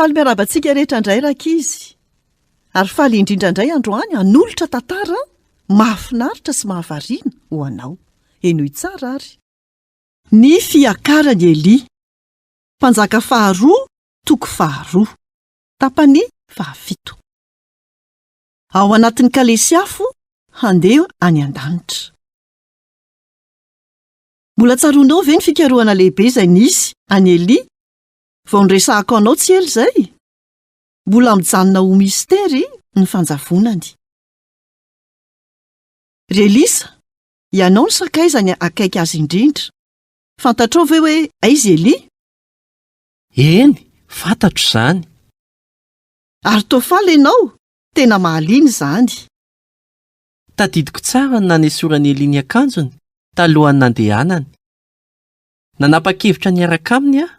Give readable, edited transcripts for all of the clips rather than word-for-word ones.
Faly miarahaba antsika rehetra indray rankizy. Ary faly indrindra indray androany hanolotra tantara mahafinaritra sy mahavariana ho anao. Henoy tsara ary. Ny fiakaran'i Elia. Mpanjaka faharoa toko faharoa. Tapany fahafito. Ao anatin'ny kalesy afo handeha any an-danitra. Mbola tsaroanao ve ny fikarohana lehibe izay nisy an'i Elia vao niresahako anao tsy ela izay? Mbola mijanona ho mistery ny fanjavonany. Ry Elisa, ianao no sakaizany akaiky azy indrindra. Fantatrao ve hoe aiza i Elia? Eny, fantatro izany. Ary toa faly ianao? Tena mahaliana izany. Tadidiko tsara ny nanesoran'i Elia ny akanjony talohan'ny nandehanany. Nanapa-kevitra niaraka aminy aho.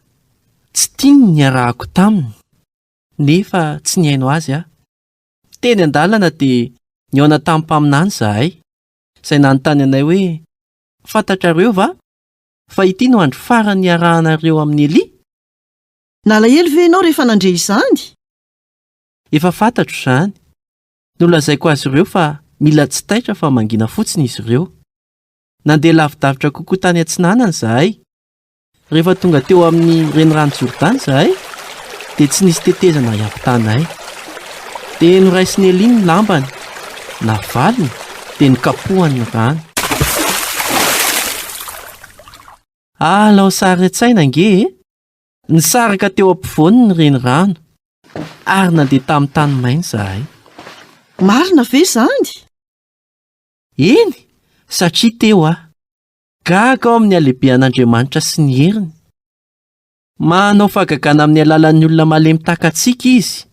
Tsy tiany ny niarahako taminy, nefa tsy nihaino azy aho. Teny an-dalana dia nihaona tamin'ny mpaminany izahay, izay nanontany anay hoe, Fantatrareo va fa ity no andro farany hiarahanareo amin'i Elia? Nalahelo ve ianao rehefa nandre izany? Efa fantatro izany. Nolazaiko azy ireo fa mila tsy taitra fa mangina fotsiny izy ireo. Nandeha lavidavitra kokoa tany atsinanana izahay. Rehefa tonga teo amin'ny renirano Jordana izahay, dia tsy nisy tetezana hiampitanay. Dia noraisin'i Elia ny lambany, navaliny, dia nokapohany ny rano. Alao sary an-tsaina ange e! Nisaraka teo ampovoany ny renirano, ary nandeha tamin'ny tany maina izahay. Marina ve izany? Eny, satria teo aho. Gaga aho amin'ny halehibean'Andriamanitra sy ny heriny. Manao fahagagana amin'ny alalan'ny olona malemy tahaka antsika izy.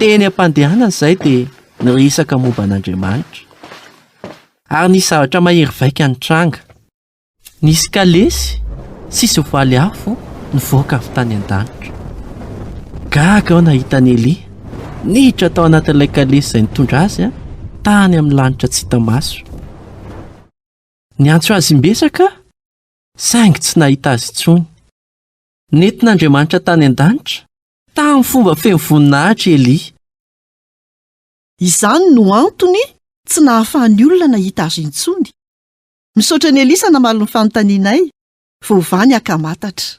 Teny am-pandehanana izahay dia niresaka momba an'Andriamanitra. Ary nisy zavatra mahery vaika nitranga. Nisy kalesy sy soavaly afo nivoaka avy tany an-danitra. Gaga aho nahita an'i Elia niditra tao anatin'ilay kalesy izay nitondra azy tany amin'ny lanitra tsy hita maso. Niantso azy imbetsaka aho, saingy tsy nahita azy intsony. Nentin'Andriamanitra tany an-danitra tamin'ny fomba feno voninahitra i Elia. Izany no antony tsy nahafahan'ny olona nahita azy intsony. Misaotra an'i Elisa namaly ny fanontanianay, voavaha ny ankamatatra.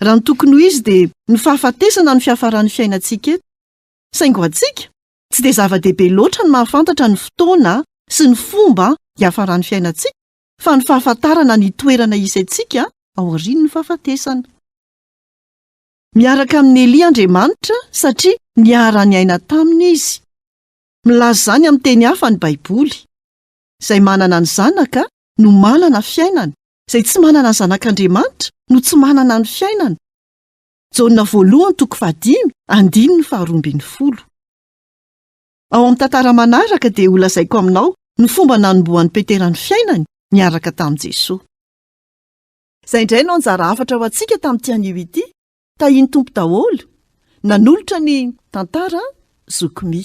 Raha ny tokony ho izy dia ny fahafatesana no fiafaran'ny fiainantsika eto. Saingy ho antsika, tsy dia zava-dehibe loatra ny mahafantatra ny fotoana sy ny fomba hiafaran'ny fiainantsika fa ny fahafantarana ny toerana hisy antsika aorian'ny fahafatesana. Miaraka amin'i Elia Andriamanitra satria niara-niaina taminy izy. Milaza izany amin'ny teny hafa ny Baiboly. Izay manana ny Zanaka no manana fiainana, izay tsy manana ny Zanak'Andriamanitra no tsy manana ny fiainana. Jaona voalohany toko fahadimy andininy faharoa ambin'ny folo. Ao amin'ny tantara manaraka dia holazaiko aminao ny fomba nanombohan'i Petera ny fiainany niaraka tamin'i Jesoa. Izay indray no anjara hafatra ho antsika tamin'ity anio ity. Tahian'ny Tompo daholo. Nanolotra ny tantara Zoky Mi.